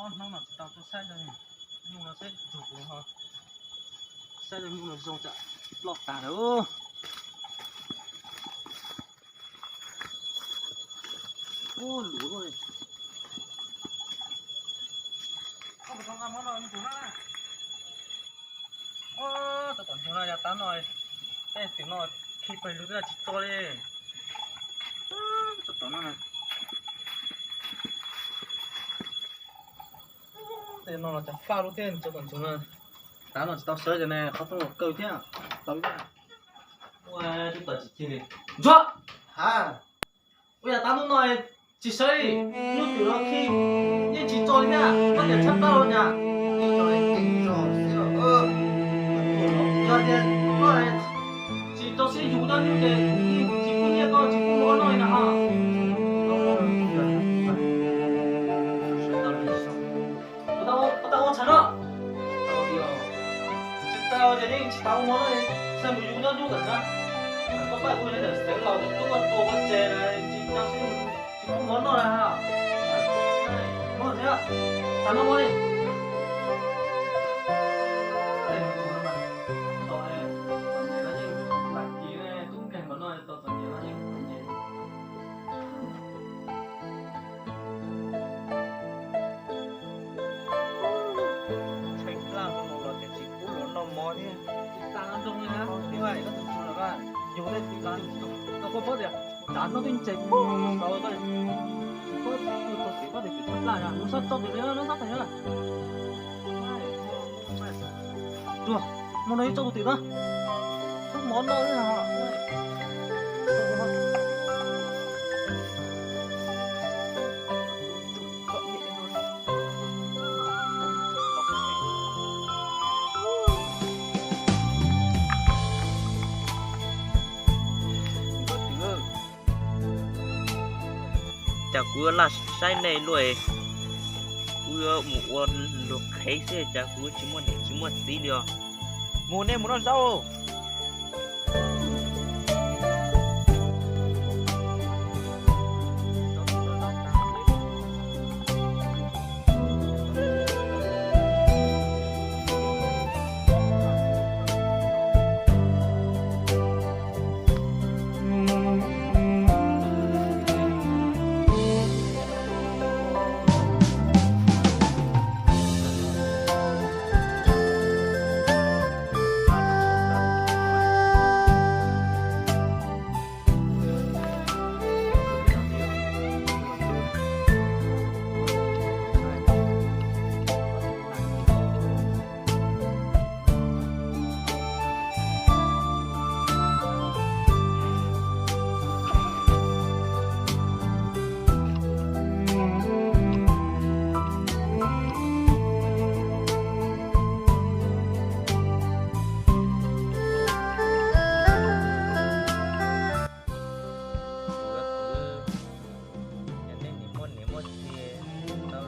Ob hnub no tsis tau tuaj saib nyuj no xwb, ntsug kuv ho saib nyuj no zoo tsam ploj tas lawm. Ub, luv luaj li. Tau tom ntsug no yav tav no, tej tim no khi pawg lug twb tsis tso li. Tau tom no na. Tej no los cov faj lub thiab, tso tom ntsug no. Tav no tsis tau sawv ces ne qhov rooj los kaw thiab. Tau ua tub tom tsis cig li. Ntsuag! Ua yam tav hnub no tsis sawv li, nyuj twm los khi yeej tsis tso li thiab, koj tias tshaib plab los cas? Yog tias koj tsis rau siab yug cov nyuj ces tsis pub nyiaj koj tsis pub ua noj li na ho. Puas tau ua tshais no? Tsis tau ces yeej tsis tau ua mov no, xav mus yug nyob nruab ntawm na. Koj pab kuv yog ntawm xeev laus tus tub ua tua ua tsev na, tsis tau tsis pub mov noj na. Mov thiab, tas no mov li. Tub nkeeg npaum no tau txom nyem no yeej txom nyem. Tshaib plab no los ces tsis pub luag noj mov thiab. Tsis tas no zoo li na, yug tej tsis tas no koj paub tias tav no twb ntses kuv saud koj tsis pub tau tim koj tias tim tshaib plab na, mus sab tso tim no, no sab tag na. Tuag, mus no ib tso tus tim na. Tub mov noj xwb os. Cas kuv yuav laj saib nej luaj, kuv yuav mus ua luag qhev xwb cas kuv tsis muaj niam tsis muaj txiv li os. Mus nej mus noj zaub. Yog nej nim muaj niam muaj txiv tau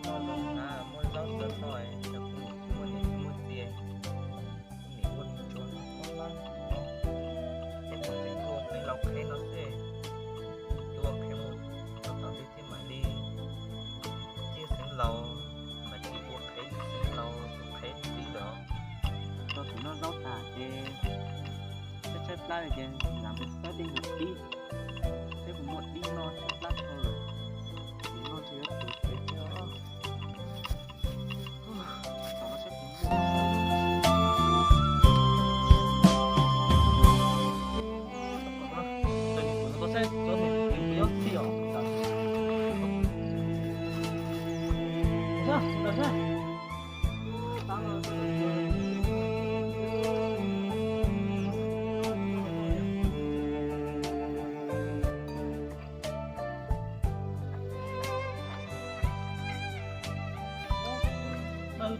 noj zoo hnav muaj zaub tawv noj, yog kuv nim tsis muaj niam tsis muaj txiv, kuv nim ua nws tsuas noj lab no, ces mus tsev tuaj peb laus qhev no xwb, tuaj qhev mus tau tom ntej thiaj mam li ciaj xeev laus, mam tsis ua qhev xeev laus tus qhev ntxiv lawm. Tau tus noj zaub tas ces tshaib tshaib plab li ces lam mus xawb tej nyuag dib, seb puas muaj dib noj tshaib plab dhau lawm, ces noj ntshe yuav tuag pem thiab. Tom no saib puas muaj. Saib cov nyob txij os.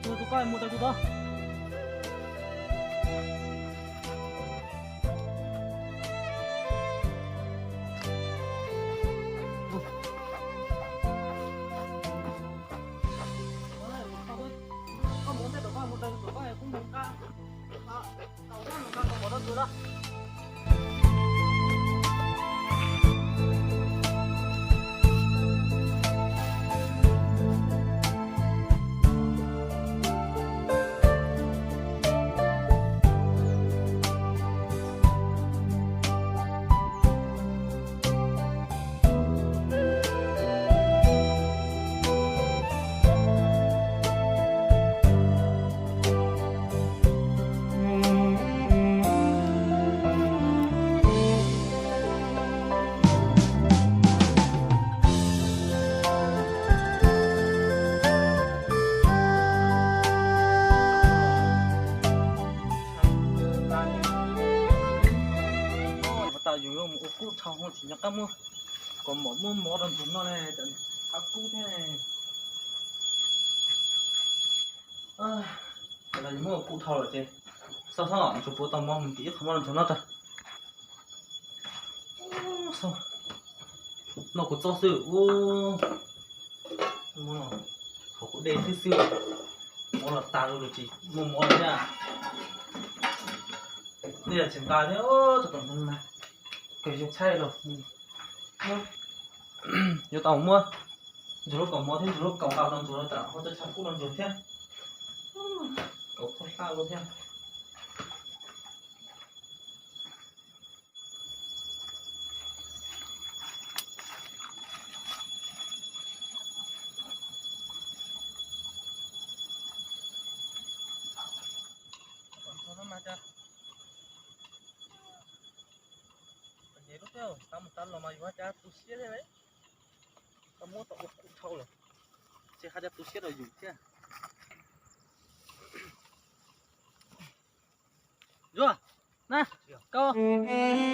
Tus tus koj mus rau tus tod. Koj mus ntej rau koj mus rau tus koj kuv mus qab. Tau koj mus qab koj pom rau tus na. Kaus mom muaj mov rau ntsuag noj ne, tshav kub thiab ne. Ces los muab kuj dhau lawm ces, xauj xauj ntsuag puas tau mov mus ntim ib qho mov rau ntsuag noj tso. Noj kuv txob xwb ub. Hauv kuv dej xwb xwb, mov los tag lawm tsis muaj mov li thiab. Nej yog tsis nqa thiab, tso tom ntawd mas, kawg yog tshaib los. Yuav tau muab ntsuag lub kaus mov thiab ntsuag lub kaus nqa rau ntsuag, rau tom hauv txoj tshav kub rau ntsuag thiab. Kaus khuab hlab ua thiab. Ces lub peb tau mus tas los mas yuav cas tu siab thiab ne. Tau muab tau ua kuj dhau lawm, ces haj yam tu siab rau yus thiab. Zuag, na, koj, so thiab.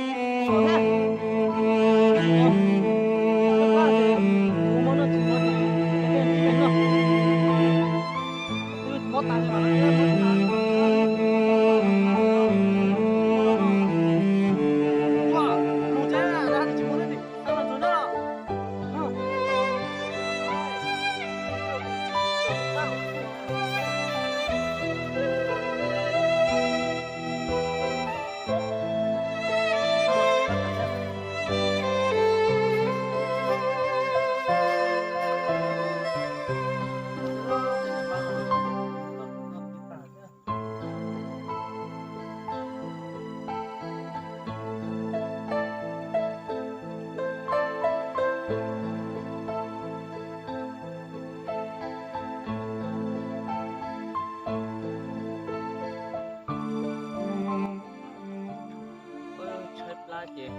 Tshaib plab ces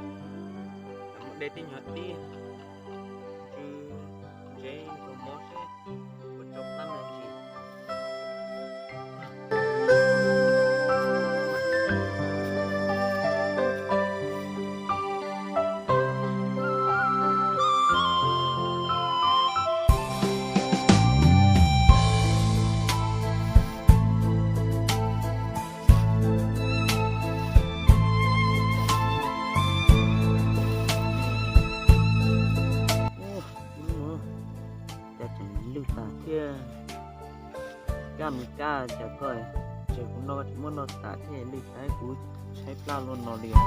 mus de tib nyuag tib, tsw ntsev nkaus mov seb puas tso plab me ntsis. Cas tseem lwj tas thiab. Kab mus kab cas koj, tseem kuv no tseem muab noj tas thiab lwj tas, kuv tshaib plab luaj no li os.